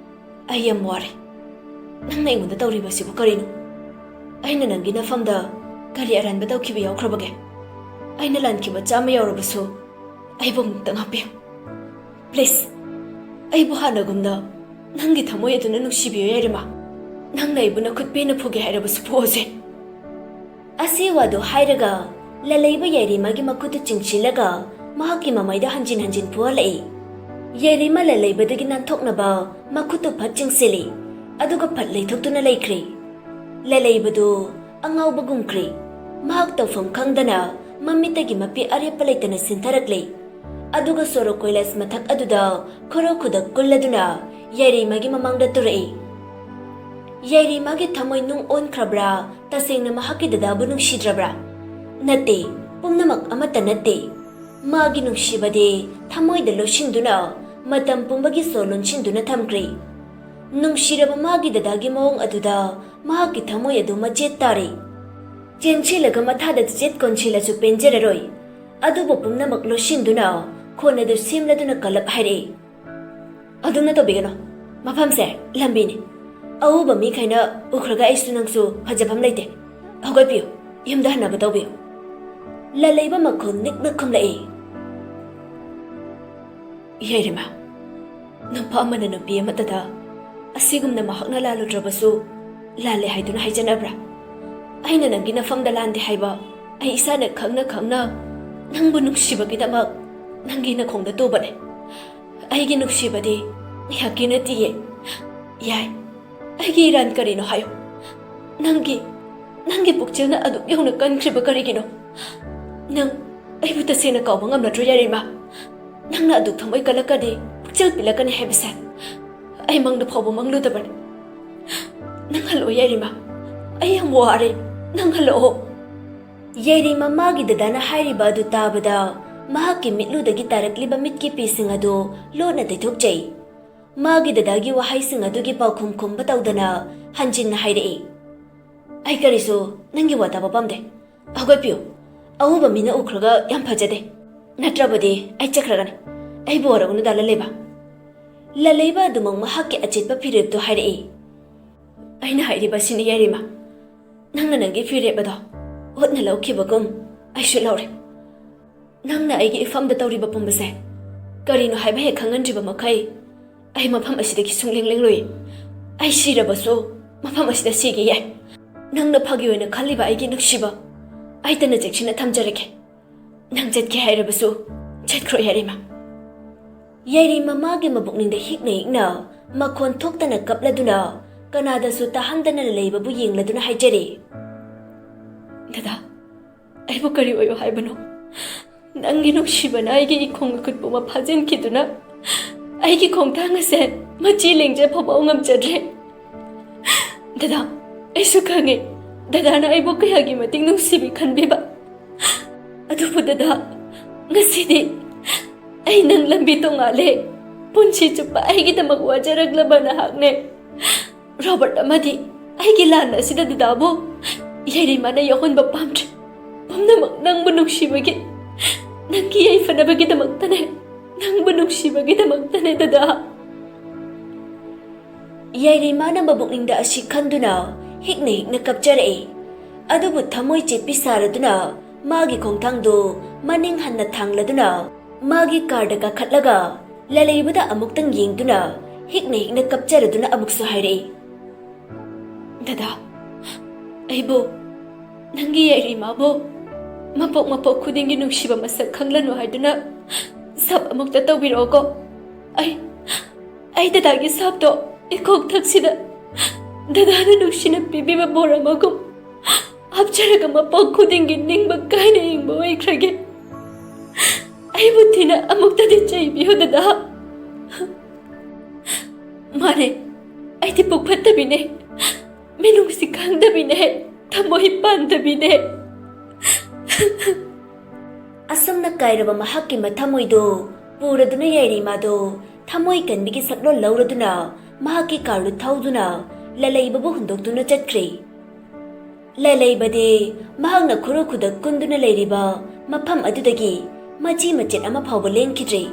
ꯑꯩ ꯌꯥꯝ ꯋꯥꯔꯦ꯫ ꯅꯪꯅ ꯑꯩꯉꯣꯟꯗ ꯇꯧꯔꯤꯕꯁꯤꯕꯨ ꯀꯔꯤꯅꯣ?" ꯑꯩꯅ ꯅꯪꯒꯤ ꯅꯐꯝꯗ ꯀꯔꯤ ꯑꯔꯥꯟꯕ ꯇꯧꯈꯤꯕ ꯌꯥꯎꯈ꯭ꯔꯕꯒꯦ? ꯑꯩꯅ ꯂꯥꯟꯈꯤꯕ ꯆꯥꯝꯃ ꯌꯥꯎꯔꯕꯁꯨ ꯑꯩꯕꯨ ꯑꯃꯨꯛꯇ ꯉꯥꯛꯄꯤꯌꯨ꯫ Please, ꯑꯩꯕꯨ ꯍꯥꯟꯅꯒꯨꯝꯅ ꯅꯪꯒꯤ ꯊꯃꯣꯏ ꯑꯗꯨꯅ ꯅꯨꯡꯁꯤꯕꯤꯌꯨ ꯌꯥꯏꯔꯤꯃ꯫ ꯅꯪꯅ ꯑꯩꯕꯨ ꯅꯈꯨꯠ ꯄꯦꯟꯅ ꯐꯨꯒꯦ ꯍꯥꯏꯔꯕꯁꯨ ꯐꯨꯑꯣꯁꯦ꯫ ꯑꯁꯤ ꯋꯥꯗꯨ ꯍꯥꯏꯔꯒ ꯂꯂꯩꯕ ꯌꯥꯏꯔꯤꯃꯒꯤ ꯃꯈꯨꯠꯇꯨ ꯆꯤꯡꯁꯤꯜꯂꯒ ꯃꯍꯥꯛꯀꯤ ꯃꯃꯥꯏꯗ ꯍꯟꯖꯤꯟ ꯍꯟꯖꯤꯟ ꯐꯨꯍꯜꯂꯛꯏ꯫ ꯌꯥꯏꯔꯤꯃ ꯂꯂꯩꯕꯗꯒꯤ ꯅꯥꯟꯊꯣꯛꯅꯕ ꯃꯈꯨꯠꯇꯨ ꯐꯠ ꯆꯤꯡꯁꯤꯜꯂꯤ, ꯑꯗꯨꯒ ꯐꯠ ꯂꯩꯊꯣꯛꯇꯨꯅ ꯂꯩꯈ꯭ꯔꯦ꯫ ꯂꯂꯩꯕꯗꯨ ꯑꯉꯥꯎꯕꯒꯨꯝꯈ꯭ꯔꯦ꯫ ꯃꯍꯥꯛ ꯇꯧꯐꯝ ꯈꯪꯗꯅ ꯃꯃꯤꯠꯇꯒꯤ ꯃꯄꯤ ꯑꯔꯦꯞꯄ ꯂꯩꯇꯅ ꯁꯤꯟꯊꯔꯛꯂꯦ꯫ ꯑꯗꯨꯒ ꯁꯣꯔꯣꯛ ꯀꯣꯏꯂꯥꯁ ꯃꯊꯛ ꯑꯗꯨꯗ ꯈꯨꯔꯨ ꯈꯨꯗꯛ ꯀꯨꯜꯂꯗꯨꯅ ꯌꯥꯏꯔꯤꯃꯒꯤ ꯃꯃꯥꯡꯗ ꯇꯨꯔꯛꯏ꯫ ꯌꯥꯏꯔꯤꯃꯒꯤ ꯊꯃꯣꯏ ꯅꯨꯡ ꯑꯣꯟꯈ꯭ꯔꯕ꯭ꯔꯥ? ꯇꯁꯦꯡꯅ ꯃꯍꯥꯛꯀꯤ ꯗꯗꯥꯕꯨ ꯅꯨꯡꯁꯤꯗ꯭ꯔꯕ꯭ꯔꯥ? ꯅꯠꯇꯦ, ꯄꯨꯝꯅꯃꯛ ꯑꯃꯠꯇ ꯅꯠꯇꯦ꯫ ꯃꯥꯒꯤ ꯅꯨꯡꯁꯤꯕꯗꯤ ꯊꯃꯣꯏꯗ ꯂꯣꯠꯁꯤꯟꯗꯨꯅ ꯃꯇꯝ ꯄꯨꯝꯕꯒꯤ ꯁꯣ ꯂꯣꯟꯁꯤꯟꯗꯨꯅ ꯊꯝꯈ꯭ꯔꯦ꯫ ꯅꯨꯡꯁꯤꯔꯕ ꯃꯥꯒꯤ ꯗꯗꯥꯒꯤ ꯃꯑꯣꯡ ꯑꯗꯨꯗ ꯃꯍꯥꯛꯀꯤ ꯊꯃꯣꯏ ꯑꯗꯨ ꯃꯆꯦꯠ ꯇꯥꯔꯦ꯫ ꯆꯦꯟꯁꯤꯜꯂꯒ ꯃꯊꯥꯗ ꯆꯦꯠ ꯀꯣꯟꯁꯤꯜꯂꯁꯨ ꯄꯦꯟꯖꯔꯔꯣꯏ꯫ ꯑꯗꯨꯕꯨ ꯄꯨꯝꯅꯃꯛ ꯂꯣꯠꯁꯤꯟꯗꯨꯅ ꯈꯣꯟ ꯑꯗꯨ ꯁꯦꯝꯂꯗꯨꯅ ꯀꯜꯂꯞ ꯍꯥꯏꯔꯛꯏ꯫ ꯑꯗꯨꯝꯅ ꯇꯧꯕꯤꯒꯅꯨ꯫ ꯃꯐꯝꯁꯦ ꯂꯝꯕꯤꯅꯤ꯫ ꯑꯎꯕ ꯃꯤꯈꯩꯅ ꯎꯈ꯭ꯔꯒ ꯑꯩꯁꯨ ꯅꯪꯁꯨ ꯐꯖꯐꯝ ꯂꯩꯇꯦ꯫ ꯍꯧꯒꯠꯄꯤꯌꯨ꯫ ꯌꯨꯝꯗ ꯍꯟꯅꯕ ꯇꯧꯕꯤꯌꯨ꯫ ꯂꯂꯩꯕ ꯃꯈꯣꯟ ꯅꯤꯛ ꯅꯤꯛ ꯈꯨꯝꯂꯛꯏ꯫ ꯌꯥꯏꯔꯤꯃ, ꯅꯨꯄꯥ ꯑꯃꯅ ꯅꯨꯄꯤ ꯑꯃꯠꯇꯗ ꯑꯁꯤꯒꯨꯝꯅ ꯃꯍꯥꯛꯅ ꯂꯥꯜꯂꯨꯗ꯭ꯔꯕꯁꯨ ꯂꯥꯜꯂꯦ ꯍꯥꯏꯗꯨꯅ ꯍꯥꯏꯖꯅꯕ꯭ꯔꯥ? ꯑꯩꯅ ꯅꯪꯒꯤ ꯅꯐꯝꯗ ꯂꯥꯟꯗꯦ ꯍꯥꯏꯕ ꯑꯩ ꯏꯁꯥꯅ ꯈꯪꯅ ꯈꯪꯅ ꯅꯪꯕꯨ ꯅꯨꯡꯁꯤꯕꯒꯤꯗꯃꯛ ꯅꯪꯒꯤ ꯅꯈꯣꯡꯗ ꯇꯨꯕꯅꯦ꯫ ꯑꯩꯒꯤ ꯅꯨꯡꯁꯤꯕꯗꯤ ꯉꯥꯏꯍꯥꯛꯀꯤ ꯅꯠꯇꯤꯌꯦ꯫ ꯌꯥꯏ, ꯑꯩꯒꯤ ꯏꯔꯥꯟ ꯀꯔꯤꯅꯣ ꯍꯥꯏꯌꯨ꯫ ꯅꯪꯒꯤ, ꯅꯪꯒꯤ ꯄꯨꯛꯆꯦꯜꯅ ꯑꯗꯨꯛ ꯌꯧꯅ ꯀꯟꯈ꯭ꯔꯤꯕ ꯀꯔꯤꯒꯤꯅꯣ? ꯅꯪ ꯑꯩꯕꯨ ꯇꯁꯦꯡꯅ ꯀꯥꯎꯕ ꯉꯝꯂꯗ꯭ꯔꯣ, ꯌꯥꯏꯔꯤꯃ? ꯅꯪꯅ ꯑꯗꯨꯛ ꯊꯃꯣꯏ ꯀꯜꯂꯛꯀꯅꯤ, ꯄꯨꯛꯆꯦꯜ ꯄꯤꯜꯂꯛꯀꯅꯤ ꯍꯥꯏꯕꯁꯦ ꯑꯩ ꯃꯪꯗ ꯐꯥꯎꯕ ꯃꯪꯂꯨꯗꯕꯅꯤ꯫ ꯅꯪ ꯍꯜꯂꯛꯑꯣ, ꯌꯥꯏꯔꯤꯃ꯫ ꯑꯩ ꯌꯥꯝ ꯋꯥꯔꯦ꯫ ꯅꯪ ꯍꯜꯂꯛꯑꯣ꯫ ꯌꯥꯏꯔꯤꯃ ꯃꯥꯒꯤ ꯗꯗꯥꯅ ꯍꯥꯏꯔꯤꯕ ꯑꯗꯨ ꯇꯥꯕꯗ ꯃꯍꯥꯛꯀꯤ ꯃꯤꯠꯂꯨꯗꯒꯤ ꯇꯥꯔꯛꯂꯤꯕ ꯃꯤꯠꯀꯤ ꯄꯤꯁꯤꯡ ꯑꯗꯨ ꯂꯣꯠꯅ ꯇꯩꯊꯣꯛꯆꯩ꯫ ꯃꯥꯒꯤ ꯗꯗꯥꯒꯤ ꯋꯥꯍꯩꯁꯤꯡ ꯑꯗꯨꯒꯤ ꯄꯥꯎꯈꯨꯝ ꯈꯨꯝꯕ ꯇꯧꯗꯅ ꯍꯟꯖꯤꯟꯅ ꯍꯥꯏꯔꯛꯏ, "ꯑꯩ ꯀꯔꯤꯁꯨ ꯅꯪꯒꯤ ꯋꯥ ꯇꯥꯕ ꯄꯥꯝꯗꯦ꯫ ꯍꯧꯒꯠꯄꯤꯌꯨ꯫ ꯑꯎꯕ ꯃꯤꯅ ꯎꯈ꯭ꯔꯒ ꯌꯥꯝ ꯐꯖꯗꯦ꯫ ꯅꯠꯇ꯭ꯔꯕꯗꯤ ꯑꯩ ꯆꯠꯈ꯭ꯔꯒꯅꯤ꯫ ꯑꯩꯕꯨ ꯋꯥꯔꯧꯅꯨꯗ, ꯂꯂꯩꯕ꯫" ꯂꯂꯩꯕ ꯑꯗꯨꯃꯛ ꯃꯍꯥꯛꯀꯤ ꯑꯆꯦꯠꯄ ꯐꯤꯔꯦꯞꯇꯨ ꯍꯥꯏꯔꯛꯏ꯫ ꯑꯩꯅ ꯍꯥꯏꯔꯤꯕꯁꯤꯅꯤ, ꯌꯥꯏꯔꯤꯃ꯫ ꯅꯪꯅ ꯅꯪꯒꯤ ꯐꯤꯔꯦꯞ ꯑꯗꯣ ꯍꯨꯠꯅ ꯂꯧꯈꯤꯕꯒꯨꯝ ꯑꯩꯁꯨ ꯂꯧꯔꯦ꯫ ꯅꯪꯅ ꯑꯩꯒꯤ ꯏꯐꯝꯗ ꯇꯧꯔꯤꯕ ꯄꯨꯝꯕꯁꯦ ꯀꯔꯤꯅꯣ ꯍꯥꯏꯕ ꯍꯦꯛ ꯈꯪꯍꯟꯗ꯭ꯔꯤꯕ ꯃꯈꯩ ꯑꯩ ꯃꯐꯝ ꯑꯁꯤꯗꯒꯤ ꯁꯨꯡꯂꯦꯡ ꯂꯦꯡꯂꯣꯏ꯫ ꯑꯩ ꯁꯤꯔꯕꯁꯨ ꯃꯐꯝ ꯑꯁꯤꯗ ꯁꯤꯒꯦ ꯌꯥꯏ꯫ ꯅꯪꯅ ꯐꯥꯒꯤ ꯑꯣꯏꯅ ꯈꯜꯂꯤꯕ ꯑꯩꯒꯤ ꯅꯨꯡꯁꯤꯕ ꯑꯩ ꯇꯅ ꯆꯦꯛꯁꯤꯟꯅ ꯊꯝꯖꯔꯒꯦ꯫ ꯅꯪ ꯆꯠꯀꯦ ꯍꯥꯏꯔꯕꯁꯨ ꯆꯠꯈ꯭ꯔꯣ ꯌꯥꯏꯔꯤꯃ꯫ ꯌꯥꯏꯔꯤꯃ ꯃꯥꯒꯤ ꯃꯕꯨꯛꯅꯤꯡꯗ ꯍꯤꯛꯅ ꯍꯤꯛꯅ ꯃꯈꯣꯟ ꯊꯣꯛꯇꯅ ꯀꯞꯂꯗꯨꯅ ꯀꯅꯥꯗꯁꯨ ꯇꯥꯍꯟꯗꯅ ꯂꯩꯕꯕꯨ ꯌꯦꯡꯂꯗꯨꯅ ꯍꯥꯏꯖꯔꯤ, "ꯗꯗꯥ, ꯑꯩꯕꯨ ꯀꯔꯤ ꯑꯣꯏꯌꯣ ꯍꯥꯏꯕꯅꯣ? ꯅꯪꯒꯤ ꯅꯨꯡꯁꯤꯕꯅ ꯑꯩꯒꯤ ꯏꯈꯣꯡ ꯏꯈꯨꯠ ꯄꯨꯝꯕ ꯐꯥꯖꯤꯟꯈꯤꯗꯨꯅ ꯑꯩꯒꯤ ꯈꯣꯡꯊꯥꯡ ꯑꯁꯦ ꯃꯆꯤ ꯂꯦꯡꯖ ꯐꯥꯎꯕ ꯉꯝꯖꯗ꯭ꯔꯦ꯫ ꯗꯗꯥ, ꯑꯩꯁꯨ ꯈꯪꯉꯦ ꯗꯗꯥꯅ ꯑꯩꯕꯨ ꯀꯌꯥꯒꯤ ꯃꯇꯤꯛ ꯅꯨꯡꯁꯤꯕꯤ ꯈꯟꯕꯤꯕ꯫ ꯑꯗꯨꯕꯨ ꯗꯗꯥ, ꯉꯁꯤꯗꯤ ꯑꯩ ꯅꯪ ꯂꯝꯕꯤ ꯇꯣꯡꯉꯥꯜꯂꯦ꯫ ꯄꯨꯟꯁꯤ ꯆꯨꯞꯄ ꯑꯩꯒꯤꯗꯃꯛ ꯋꯥꯖꯔꯛꯂꯕ ꯅꯍꯥꯛꯅꯦ꯫ ꯔꯣꯕꯔꯠ ꯑꯃꯗꯤ ꯑꯩꯒꯤ ꯂꯥꯟ ꯑꯁꯤꯗ ꯗꯗꯥꯕꯨ ꯌꯥꯏꯔꯤꯃꯥꯅ ꯌꯥꯎꯍꯟꯕ ꯄꯥꯝꯗ꯭ꯔꯦ꯫ ꯄꯨꯝꯅꯃꯛ ꯅꯪꯕꯨ ꯅꯨꯡꯁꯤꯕꯒꯤ, ꯅꯪꯒꯤ ꯌꯥꯏꯐꯅꯕꯒꯤꯗꯃꯛꯇꯅꯦ, ꯅꯪꯕꯨ ꯅꯨꯡꯁꯤꯕꯒꯤꯗꯃꯛꯇꯅꯦ ꯗꯗꯥ꯫" ꯌꯥꯏꯔꯤꯃꯥꯅ ꯃꯕꯨꯛꯅꯤꯡꯗ ꯑꯁꯤ ꯈꯟꯗꯨꯅ ꯍꯤꯛꯅ ꯍꯤꯛꯅ ꯀꯞꯆꯔꯛꯏ꯫ ꯑꯗꯨꯕꯨ ꯊꯃꯣꯏ ꯆꯦꯠꯄꯤ ꯁꯥꯔꯗꯨꯅ ꯃꯥꯒꯤ ꯈꯣꯡꯊꯥꯡꯗꯨ ꯃꯅꯤꯡ ꯍꯟꯅ ꯊꯥꯡꯂꯗꯨꯅ ꯃꯥꯒꯤ ꯀꯥꯔꯗ ꯀꯥꯈꯠꯂꯒ ꯂꯂꯩꯕꯗ ꯑꯃꯨꯛꯇꯪ ꯌꯦꯡꯗꯨꯅ ꯍꯤꯛꯅ ꯍꯤꯛꯅ ꯀꯞꯆꯔꯗꯨꯅ ꯑꯃꯨꯛꯁꯨ ꯍꯥꯏꯔꯛꯏ, "ꯗꯗꯥ, ꯑꯩꯕꯨ, ꯅꯪꯒꯤ ꯌꯥꯏꯔꯤꯃꯥꯕꯨ ꯃꯄꯣꯛ ꯃꯄꯣꯛ ꯈꯨꯗꯤꯡꯒꯤ ꯅꯨꯡꯁꯤꯕ ꯃꯁꯛ ꯈꯪꯂꯅꯨ ꯍꯥꯏꯗꯨꯅ ꯁꯥꯞ ꯑꯃꯨꯛꯇ ꯇꯧꯕꯤꯔꯛꯑꯣꯀꯣ꯫ ꯑꯩ, ꯑꯩ ꯗꯗꯥꯒꯤ ꯁꯥꯞꯇꯣ ꯏꯈꯣꯛ ꯊꯛꯁꯤꯗ ꯗꯗꯥꯅ ꯅꯨꯡꯁꯤꯅ ꯄꯤꯕꯤꯕ ꯕꯣꯔ ꯑꯃꯒꯨꯝ ꯍꯥꯞꯆꯔꯒ ꯃꯄꯣꯛ ꯈꯨꯗꯤꯡꯒꯤ ꯅꯤꯡꯕ ꯀꯥꯏꯅ ꯍꯤꯡꯕ ꯑꯣꯏꯈ꯭ꯔꯒꯦ꯫ ꯑꯩꯕꯨ ꯊꯤꯅ ꯑꯃꯨꯛꯇꯗꯤ ꯆꯩꯕꯤꯌꯨ ꯗꯗꯥ꯫" "ꯃꯥꯅꯦ, ꯑꯩꯗꯤ ꯄꯨꯛ ꯐꯠꯇꯕꯤꯅꯦ, ꯃꯤꯅꯨꯡꯁꯤ ꯈꯪꯗꯕꯤꯅꯦ, ꯊꯃꯣꯏ ꯄꯥꯟꯗꯕꯤꯅꯦ꯫" ꯑꯁꯨꯝꯅ ꯀꯥꯏꯔꯕ ꯃꯍꯥꯛꯀꯤ ꯃꯊꯃꯣꯏꯗꯨ ꯄꯨꯔꯗꯨꯅ ꯌꯥꯏꯔꯤꯃꯥꯗꯨ ꯊꯃꯣꯏ ꯀꯟꯕꯤꯒꯤ ꯁꯛꯂꯣꯟ ꯂꯧꯔꯗꯨꯅ ꯃꯍꯥꯛꯀꯤ ꯀꯥꯔꯗꯨ ꯊꯧꯗꯨꯅ ꯂꯂꯩꯕꯕꯨ ꯍꯨꯟꯗꯣꯛꯇꯨꯅ ꯆꯠꯈ꯭ꯔꯦ꯫ ꯂꯂꯩꯕꯗꯤ ꯃꯍꯥꯛꯅ ꯈꯨꯔꯨ ꯈꯨꯗꯛ ꯀꯨꯟꯗꯨꯅ ꯂꯩꯔꯤꯕ ꯃꯐꯝ ꯑꯗꯨꯗꯒꯤ ꯃꯆꯤ ꯃꯆꯦꯠ ꯑꯃ ꯐꯥꯎꯕ ꯂꯦꯡꯈꯤꯗ꯭ꯔꯦ꯫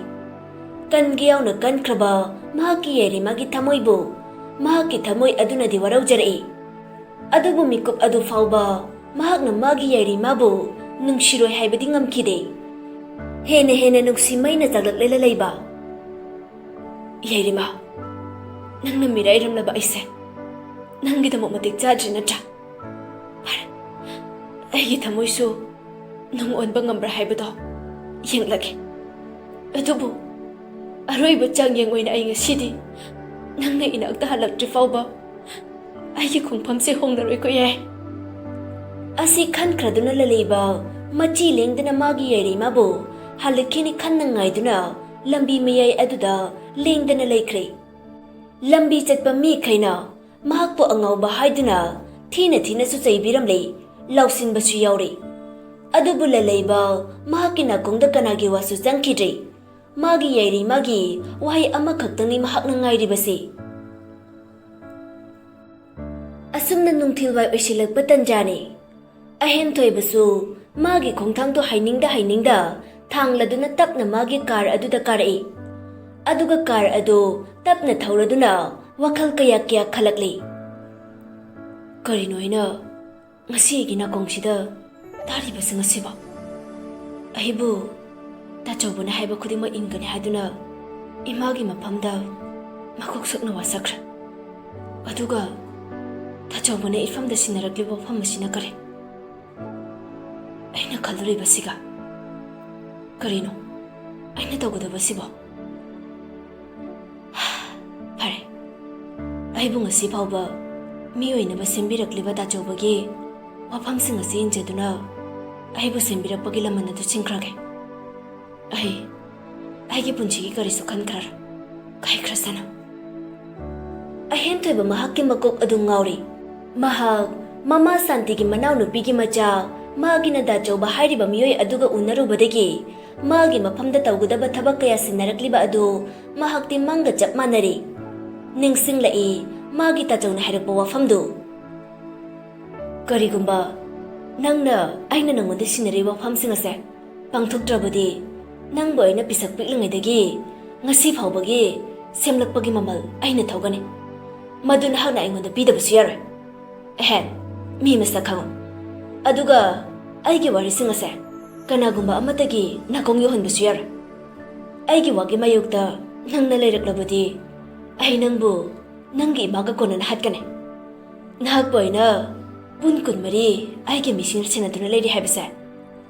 ꯀꯟꯒꯦ ꯌꯥꯎꯅ ꯀꯟꯈ꯭ꯔꯕ ꯃꯍꯥꯛꯀꯤ ꯌꯥꯏꯔꯤꯃꯥꯒꯤ ꯊꯃꯣꯏꯕꯨ ꯃꯍꯥꯛꯀꯤ ꯊꯃꯣꯏ ꯑꯗꯨꯅꯗꯤ ꯋꯥꯔꯧꯖꯔꯛꯏ꯫ ꯑꯗꯨꯕꯨ ꯃꯤꯀꯨꯞ ꯑꯗꯨ ꯐꯥꯎꯕ ꯃꯍꯥꯛꯅ ꯃꯥꯒꯤ ꯌꯥꯏꯔꯤꯃꯥꯕꯨ ꯅꯨꯡꯁꯤꯔꯣꯏ ꯍꯥꯏꯕꯗꯤ ꯉꯝꯈꯤꯗꯦ꯫ ꯍꯦꯟꯅ ꯍꯦꯟꯅ ꯅꯨꯡꯁꯤ ꯃꯩꯅ ꯆꯥꯛꯂꯛꯂꯦꯅ ꯂꯩꯕ꯫ "ꯌꯥꯏꯔꯤꯃꯥ, ꯅꯪꯅ ꯃꯤꯔꯥꯏꯔꯝꯂꯕ ꯑꯩꯁꯦ ꯅꯪꯒꯤꯗꯃꯛ ꯃꯇꯤꯛ ꯆꯥꯗ꯭ꯔꯤ ꯅꯠꯇ꯭ꯔꯥ? ꯐꯔꯦ, ꯑꯩꯒꯤ ꯊꯃꯣꯏꯁꯨ ꯅꯨꯡ ꯑꯣꯟꯕ ꯉꯝꯕ꯭ꯔꯥ ꯍꯥꯏꯕꯗꯣ ꯌꯦꯡꯂꯒꯦ꯫ ꯑꯗꯨꯕꯨ ꯑꯔꯣꯏꯕ ꯆꯥꯡꯌꯦꯡ ꯑꯣꯏꯅ ꯑꯩ ꯉꯁꯤꯗꯤ ꯅꯪꯅ ꯏꯅꯥꯛꯇ ꯍꯜꯂꯛꯇ꯭ꯔꯤ ꯐꯥꯎꯕ ꯑꯩꯒꯤ ꯈꯣꯡꯐꯝꯁꯦ ꯍꯣꯡꯂꯔꯣꯏꯀꯣ ꯌꯥꯏ꯫" ꯑꯁꯤ ꯈꯟꯈ꯭ꯔꯗꯨꯅ ꯂꯂꯩꯕ ꯃꯆꯤ ꯂꯦꯡꯗꯅ ꯃꯥꯒꯤ ꯌꯥꯏꯔꯤꯃꯥꯕꯨ ꯍꯜꯂꯛꯈꯤꯅꯤ ꯈꯟꯅ ꯉꯥꯏꯗꯨꯅ ꯂꯝꯕꯤ ꯃꯌꯥꯏ ꯑꯗꯨꯗ ꯂꯦꯡꯗꯅ ꯂꯩꯈ꯭ꯔꯦ꯫ ꯂꯝꯕꯤ ꯆꯠꯄ ꯃꯤꯈꯩꯅ ꯃꯍꯥꯛꯄꯨ ꯑꯉꯥꯎꯕ ꯍꯥꯏꯗꯨꯅ ꯊꯤꯅ ꯊꯤꯅꯁꯨ ꯆꯩꯕꯤꯔꯝꯂꯦ, ꯂꯥꯎꯁꯤꯟꯕꯁꯨ ꯌꯥꯎꯔꯦ꯫ ꯑꯗꯨꯕꯨ ꯂꯂꯩꯕ ꯃꯍꯥꯛꯀꯤ ꯅꯥꯀꯣꯡꯗ ꯀꯅꯥꯒꯤ ꯋꯥꯁꯨ ꯆꯪꯈꯤꯗ꯭ꯔꯦ꯫ ꯃꯥꯒꯤ ꯌꯥꯏꯔꯤꯃꯥꯒꯤ ꯋꯥꯍꯩ ꯑꯃꯈꯛꯇꯪꯅꯤ ꯃꯍꯥꯛꯅ ꯉꯥꯏꯔꯤꯕꯁꯤ꯫ ꯑꯁꯨꯝꯅ ꯅꯨꯡꯊꯤꯜꯋꯥꯏ ꯑꯣꯏꯁꯤꯜꯂꯛꯄ ꯇꯟꯖꯥꯅꯤ꯫ ꯑꯍꯦꯟꯊꯣꯏꯕꯁꯨ ꯃꯥꯒꯤ ꯈꯣꯡꯊꯥꯡꯗꯣ ꯍꯩꯅꯤꯡꯗ ꯍꯩꯅꯤꯡꯗ ꯊꯥꯡꯂꯗꯨꯅ ꯇꯞꯅ ꯃꯥꯒꯤ ꯀꯥꯔ ꯑꯗꯨꯗ ꯀꯥꯔꯛꯏ꯫ ꯑꯗꯨꯒ ꯀꯥꯔ ꯑꯗꯨ ꯇꯞꯅ ꯊꯧꯔꯗꯨꯅ ꯋꯥꯈꯜ ꯀꯌꯥ ꯀꯌꯥ ꯈꯜꯂꯛꯂꯤ꯫ "ꯀꯔꯤꯅꯣ ꯑꯩꯅ ꯉꯁꯤ ꯑꯩꯒꯤ ꯅꯥꯀꯣꯡꯁꯤꯗ ꯇꯥꯔꯤꯕꯁꯤꯡ ꯑꯁꯤꯕꯣ? ꯑꯩꯕꯨ ꯇꯥꯆꯧꯕꯅ ꯍꯥꯏꯕ ꯈꯨꯗꯤꯡꯃꯛ ꯏꯟꯒꯅꯤ ꯍꯥꯏꯗꯨꯅ ꯏꯃꯥꯒꯤ ꯃꯐꯝꯗ ꯃꯀꯣꯛ ꯁꯛꯅ ꯋꯥꯁꯛꯈ꯭ꯔꯦ꯫ ꯑꯗꯨꯒ ꯇꯥꯆꯧꯕꯅ ꯏꯐꯝꯗ ꯁꯤꯟꯅꯔꯛꯂꯤꯕ ꯋꯥꯐꯝ ꯑꯁꯤꯅ ꯀꯔꯤ? ꯑꯩꯅ ꯈꯜꯂꯨꯔꯤꯕꯁꯤꯒ ꯀꯔꯤꯅꯣ ꯑꯩꯅ ꯇꯧꯒꯗꯕꯁꯤꯕꯣ? ꯐꯔꯦ, ꯑꯩꯕꯨ ꯉꯁꯤ ꯐꯥꯎꯕ ꯃꯤ ꯑꯣꯏꯅꯕ ꯁꯦꯝꯕꯤꯔꯛꯂꯤꯕ ꯇꯥꯆꯧꯕꯒꯤ ꯋꯥꯐꯝꯁꯤꯡ ꯑꯁꯤ ꯏꯟꯖꯗꯨꯅ ꯑꯩꯕꯨ ꯁꯦꯝꯕꯤꯔꯛꯄꯒꯤ ꯂꯃꯟ ꯑꯗꯨ ꯆꯤꯡꯈ꯭ꯔꯒꯦ꯫ ꯑꯩ ꯑꯩꯒꯤ ꯄꯨꯟꯁꯤꯒꯤ ꯀꯔꯤꯁꯨ ꯈꯟꯈ꯭ꯔꯔꯣꯏ꯫ ꯀꯥꯏꯈ꯭ꯔꯁꯅꯨ꯫" ꯑꯍꯦꯟꯊꯣꯏꯕ ꯃꯍꯥꯛꯀꯤ ꯃꯀꯣꯛ ꯑꯗꯨ ꯉꯥꯎꯔꯤ꯫ ꯃꯍꯥꯛ ꯃꯃꯥ ꯁꯥꯟꯇꯤꯒꯤ ꯃꯅꯥꯎꯅꯨꯄꯤꯒꯤ ꯃꯆꯥ ꯃꯥꯒꯤ ꯅꯗꯥꯆꯧꯕ ꯍꯥꯏꯔꯤꯕ ꯃꯤꯑꯣꯏ ꯑꯗꯨꯒ ꯎꯅꯔꯨꯕꯗꯒꯤ ꯃꯥꯒꯤ ꯃꯐꯝꯗ ꯇꯧꯒꯗꯕ ꯊꯕꯛ ꯀꯌꯥ ꯁꯤꯟꯅꯔꯛꯂꯤꯕ ꯑꯗꯨ ꯃꯍꯥꯛꯇꯤ ꯃꯪꯒ ꯆꯞ ꯃꯥꯟꯅꯔꯤ꯫ ꯅꯤꯡꯁꯤꯡꯂꯛꯏ ꯃꯥꯒꯤ ꯇꯥꯆꯧꯅ ꯍꯥꯏꯔꯛꯄ ꯋꯥꯐꯝꯗꯨ꯫ "ꯀꯔꯤꯒꯨꯝꯕ ꯅꯪꯅ ꯑꯩꯅ ꯅꯪꯉꯣꯟꯗ ꯁꯤꯟꯅꯔꯤꯕ ꯋꯥꯐꯝꯁꯤꯡ ꯑꯁꯦ ꯄꯥꯡꯊꯣꯛꯇ꯭ꯔꯕꯗꯤ, ꯅꯪꯕꯨ ꯑꯩꯅ ꯄꯤꯁꯛ ꯄꯤꯛꯂꯤꯉꯩꯗꯒꯤ ꯉꯁꯤ ꯐꯥꯎꯕꯒꯤ ꯁꯦꯝꯂꯛꯄꯒꯤ ꯃꯃꯜ ꯑꯩꯅ ꯊꯧꯒꯅꯤ꯫ ꯃꯗꯨ ꯅꯍꯥꯛꯅ ꯑꯩꯉꯣꯟꯗ ꯄꯤꯗꯕꯁꯨ ꯌꯥꯔꯣꯏ꯫" ꯑꯍꯦꯟ, ꯃꯤ ꯃꯁꯛ ꯈꯪꯉꯨ꯫ ꯑꯗꯨꯒ ꯑꯩꯒꯤ ꯋꯥꯔꯤꯁꯤꯡ ꯑꯁꯦ ꯀꯅꯥꯒꯨꯝꯕ ꯑꯃꯠꯇꯒꯤ ꯅꯥꯀꯣꯡ ꯌꯧꯍꯟꯕꯁꯨ ꯌꯥꯔꯣꯏ꯫ ꯑꯩꯒꯤ ꯋꯥꯒꯤ ꯃꯥꯌꯣꯛꯇ ꯅꯪꯅ ꯂꯩꯔꯛꯂꯕꯗꯤ ꯑꯩ ꯅꯪꯕꯨ ꯅꯪꯒꯤ ꯏꯃꯥꯒ ꯀꯣꯟꯅꯅ ꯍꯥꯠꯀꯅꯤ꯫ ꯅꯍꯥꯛꯄꯨ ꯑꯩꯅ ꯄꯨꯡ ꯀꯨꯟꯃꯔꯤ ꯑꯩꯒꯤ ꯃꯤꯠꯁꯤꯡꯅ ꯁꯦꯟꯅꯗꯨꯅ ꯂꯩꯔꯤ ꯍꯥꯏꯕꯁꯦ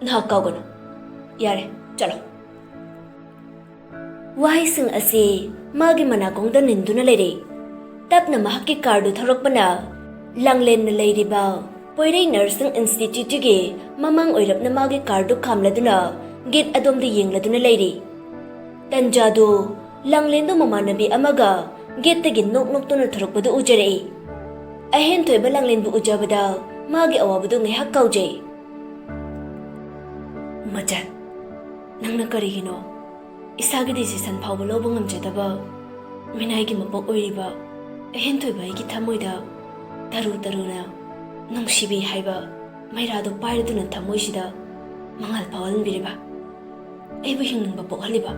ꯅꯍꯥꯛ ꯀꯥꯎꯒꯅꯨ꯫ ꯌꯥꯔꯦ, ꯆꯠꯂꯣ꯫ ꯋꯥꯍꯩꯁꯤꯡ ꯑꯁꯤ ꯃꯥꯒꯤ ꯃꯅꯥꯀꯣꯡꯗ ꯅꯤꯟꯗꯨꯅ ꯂꯩꯔꯦ꯫ ꯇꯞꯅ ꯃꯍꯥꯛꯀꯤ ꯀꯥꯔꯗꯨ ꯊꯧꯔꯛꯄꯅ ꯂꯥꯡꯂꯦꯟꯅ ꯂꯩꯔꯤꯕ ꯄꯣꯏꯔꯩ ꯅꯔꯁꯤꯡ ꯏꯟꯁꯇꯤꯇ꯭ꯌꯨꯠꯀꯤ ꯃꯃꯥꯡ ꯑꯣꯏꯔꯞꯅ ꯃꯥꯒꯤ ꯀꯥꯔꯗꯨ ꯈꯥꯝꯂꯗꯨꯅ ꯒꯦꯠ ꯑꯗꯣꯝꯗ ꯌꯦꯡꯂꯗꯨꯅ ꯂꯩꯔꯤ꯫ ꯇꯟꯖꯥꯗꯨ ꯂꯥꯡꯂꯦꯟꯗꯨ ꯃꯃꯥꯟꯅꯕꯤ ꯑꯃꯒ ꯒꯦꯠꯇꯒꯤ ꯅꯣꯛ ꯅꯣꯛꯇꯨꯅ ꯊꯣꯔꯛꯄꯗꯨ ꯎꯖꯔꯛꯏ꯫ ꯑꯍꯦꯟ ꯊꯣꯏꯕ ꯂꯥꯡꯂꯦꯟꯕꯨ ꯎꯖꯕꯗ ꯃꯥꯒꯤ ꯑꯋꯥꯕꯗꯨ ꯉꯥꯏꯍꯥꯛ ꯀꯥꯎꯖꯩ꯫ ꯃꯆꯟ, ꯅꯪꯅ ꯀꯔꯤꯒꯤꯅꯣ ꯏꯁꯥꯒꯤ ꯗꯤꯁꯤꯁꯟ ꯐꯥꯎꯕ ꯂꯧꯕ ꯉꯝꯖꯗꯕ ꯃꯤꯅꯥꯏꯒꯤ ꯃꯄꯣꯛ ꯑꯣꯏꯔꯤꯕ ꯑꯍꯦꯟ ꯊꯣꯏꯕ ꯑꯩꯒꯤ ꯊꯃꯣꯏꯗ ꯇꯔꯨ ꯇꯔꯨꯅ ꯅꯨꯡꯁꯤꯕꯤ ꯍꯥꯏꯕ ꯃꯩꯔꯥꯗꯣ ꯄꯥꯏꯔꯗꯨꯅ ꯊꯃꯣꯏꯁꯤꯗ ꯃꯉꯥꯜ ꯐꯥꯎꯍꯟꯕꯤꯔꯤꯕ? ꯑꯩꯕꯨ ꯍꯤꯡꯅꯤꯡꯕ ꯄꯣꯛꯍꯜꯂꯤꯕ?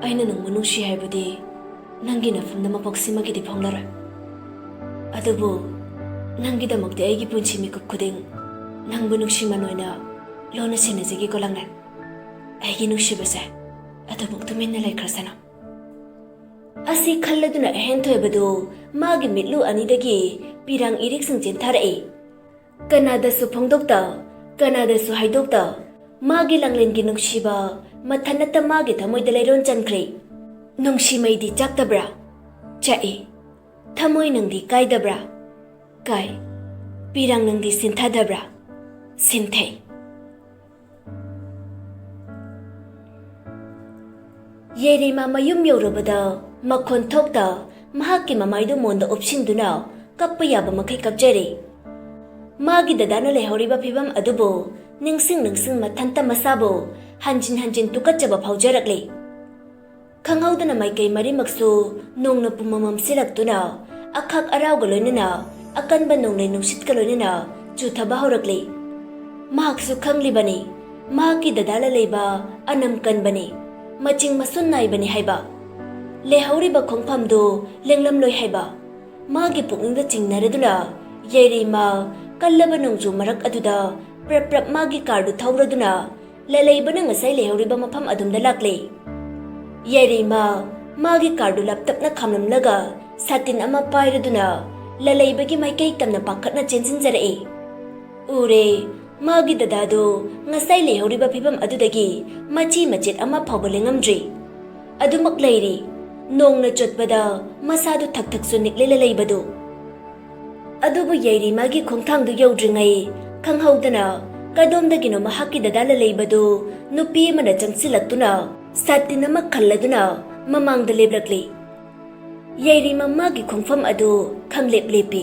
ꯑꯩꯅ ꯅꯪꯕꯨ ꯅꯨꯡꯁꯤ ꯍꯥꯏꯕꯗꯤ ꯅꯪꯒꯤ ꯅꯐꯝꯗ ꯃꯄꯣꯛꯁꯤꯃꯒꯤꯗꯤ ꯐꯣꯡꯂꯔꯣꯏ꯫ ꯑꯗꯨꯕꯨ ꯅꯪꯒꯤꯗꯃꯛꯇꯤ ꯑꯩꯒꯤ ꯄꯨꯟꯁꯤ ꯃꯤꯀꯨꯞ ꯈꯨꯗꯤꯡ ꯅꯪꯕꯨ ꯅꯨꯡꯁꯤꯃꯟ ꯑꯣꯏꯅ ꯂꯣꯟꯅ ꯁꯦꯟꯅꯖꯒꯦꯀꯣ ꯂꯥꯡꯂꯦꯟ꯫ ꯑꯩꯒꯤ ꯅꯨꯡꯁꯤꯕꯁꯦ ꯑꯗꯨꯃꯛ ꯇꯨꯃꯤꯟꯅ ꯂꯩꯈ꯭ꯔꯁꯅꯨ꯫ ꯑꯁꯤ ꯈꯜꯂꯗꯨꯅ ꯑꯍꯦꯟ ꯊꯣꯏꯕꯗꯨ ꯃꯥꯒꯤ ꯃꯤꯠꯂꯨ ꯑꯅꯤꯗꯒꯤ ꯄꯤꯔꯥꯡ ꯏꯔꯤꯛꯁꯤꯡ ꯆꯦꯟꯊꯔꯛꯏ꯫ ꯀꯅꯥꯗꯁꯨ ꯐꯣꯡꯗꯣꯛꯇ, ꯀꯅꯥꯗꯁꯨ ꯍꯥꯏꯗꯣꯛꯇ, ꯃꯥꯒꯤ ꯂꯥꯡꯂꯦꯟꯒꯤ ꯅꯨꯡꯁꯤꯕ ꯃꯊꯟꯅꯇ ꯃꯥꯒꯤ ꯊꯃꯣꯏꯗ ꯂꯩꯔꯣꯟ ꯆꯟꯈ꯭ꯔꯦ꯫ ꯅꯨꯡꯁꯤ ꯃꯩꯗꯤ ꯆꯥꯛꯇꯕ꯭ꯔꯥ? ꯆꯥꯛꯏ꯫ ꯊꯃꯣꯏ ꯅꯪꯗꯤ ꯀꯥꯏꯗꯕ꯭ꯔꯥ? ꯀꯥꯏ꯫ ꯄꯤꯔꯥꯡ ꯅꯪꯗꯤ ꯁꯤꯟꯊꯗꯕ꯭ꯔꯥ? ꯁꯤꯟꯊꯩ꯫ ꯌꯦꯔꯤꯃꯥ ꯃꯌꯨꯝ ꯌꯧꯔꯕꯗ ꯃꯈꯣꯟ ꯊꯣꯛꯇ ꯃꯍꯥꯛꯀꯤ ꯃꯃꯥꯏꯗꯨ ꯃꯣꯟꯗ ꯎꯞꯁꯤꯟꯗꯨꯅ ꯀꯞꯄ ꯌꯥꯕ ꯃꯈꯩ ꯀꯞꯆꯔꯦ꯫ ꯃꯥꯒꯤ ꯗꯗꯥꯅ ꯂꯩꯍꯧꯔꯤꯕ ꯐꯤꯕꯝ ꯑꯗꯨꯕꯨ ꯅꯤꯡꯁꯤꯡ ꯅꯤꯡꯁꯤꯡ ꯃꯊꯟꯇ ꯃꯁꯥꯕꯨ ꯍꯟꯖꯤꯟ ꯍꯟꯖꯤꯟ ꯇꯨꯀꯠꯆꯕ ꯐꯥꯎꯖꯔꯛꯂꯦ꯫ ꯈꯪꯍꯧꯗꯅ ꯃꯥꯏꯀꯩ ꯃꯔꯤꯃꯛꯁꯨ ꯅꯣꯡꯅ ꯄꯨꯝꯃꯝ ꯃꯝꯁꯤꯜꯂꯛꯇꯨꯅ ꯑꯈꯥꯛ ꯑꯔꯥꯎꯒ ꯂꯣꯏꯅꯅ ꯑꯀꯟꯕ ꯅꯣꯡꯂꯩ ꯅꯨꯡꯁꯤꯠꯀ ꯂꯣꯏꯅꯅ ꯆꯨꯊꯕ ꯍꯧꯔꯛꯂꯤ꯫ ꯃꯍꯥꯛꯁꯨ ꯈꯪꯂꯤꯕꯅꯤ, ꯃꯍꯥꯛꯀꯤ ꯗꯗꯥ ꯂꯂꯩꯕ ꯑꯅꯝ ꯀꯟꯕꯅꯤ, ꯃꯆꯤꯡ ꯃꯁꯨꯟ ꯅꯥꯏꯕꯅꯤ ꯍꯥꯏꯕ꯫ ꯂꯩꯍꯧꯔꯤꯕ ꯈꯣꯡꯐꯝꯗꯨ ꯂꯦꯡꯂꯝꯂꯣꯏ ꯍꯥꯏꯕ꯫ ꯃꯥꯒꯤ ꯄꯨꯛꯅꯤꯡꯗ ꯆꯤꯡꯅꯔꯗꯨꯅ ꯌꯥꯏꯔꯤꯃ ꯀꯜꯂꯕ ꯅꯣꯡꯖꯨ ꯃꯔꯛ ꯑꯗꯨꯗ ꯄ꯭ꯔꯞ ꯄ꯭ꯔꯞ ꯃꯥꯒꯤ ꯀꯥꯔꯗꯨ ꯊꯧꯔꯗꯨꯅ ꯂꯂꯩꯕꯅ ꯉꯁꯥꯏ ꯂꯩꯍꯧꯔꯤꯕ ꯃꯐꯝ ꯑꯗꯨꯝꯗ ꯂꯥꯛꯂꯦ꯫ ꯌꯥꯏꯔꯤꯃ ꯃꯥꯒꯤ ꯀꯥꯔꯗꯨ ꯂꯞꯇꯞꯅ ꯈꯥꯝꯂꯝꯂꯒ ꯁꯥꯇꯤꯟ ꯑꯃ ꯄꯥꯏꯔꯗꯨꯅ ꯂꯂꯩꯕꯒꯤ ꯃꯥꯏꯀꯩ ꯇꯝꯅ ꯄꯥꯈꯠꯅ ꯆꯦꯟꯁꯤꯟꯖꯔꯛꯏ꯫ ꯎꯔꯦ, ꯃꯥꯒꯤ ꯗꯗꯥꯗꯨ ꯉꯁꯥꯏ ꯂꯩꯍꯧꯔꯤꯕ ꯐꯤꯕꯝ ꯑꯗꯨꯗꯒꯤ ꯃꯆꯤ ꯃꯆꯦꯠ ꯑꯃ ꯐꯥꯎꯕ ꯂꯦꯡꯉꯝꯗ꯭ꯔꯤ꯫ ꯑꯗꯨꯃꯛ ꯂꯩꯔꯤ, ꯅꯣꯡꯅ ꯆꯣꯠꯄꯗ ꯃꯁꯥꯗꯨ ꯊꯛ ꯊꯛꯁꯨ ꯅꯤꯛꯂꯦ ꯂꯂꯩꯕꯗꯨ꯫ ꯑꯗꯨꯕꯨ ꯌꯥꯏꯔꯤꯃꯒꯤ ꯈꯣꯡꯊꯥꯡꯗꯨ ꯌꯧꯗ꯭ꯔꯤꯉꯩ ꯈꯪꯍꯧꯗꯅ ꯀꯗꯣꯝꯗꯒꯤꯅꯣ ꯃꯍꯥꯛꯀꯤ ꯗꯗꯥ ꯂꯂꯩꯕꯗꯨ ꯅꯨꯄꯤ ꯑꯃꯅ ꯆꯪꯁꯤꯜꯂꯛꯇꯨꯅ ꯁꯥꯇꯤꯟ ꯑꯃ ꯈꯜꯂꯗꯨꯅ ꯃꯃꯥꯡꯗ ꯂꯦꯞꯂꯛꯂꯤ꯫ ꯌꯥꯏꯔꯤꯃ ꯃꯥꯒꯤ ꯈꯣꯡꯐꯝ ꯑꯗꯨ ꯈꯪꯂꯦꯞ ꯂꯦꯞꯄꯤ꯫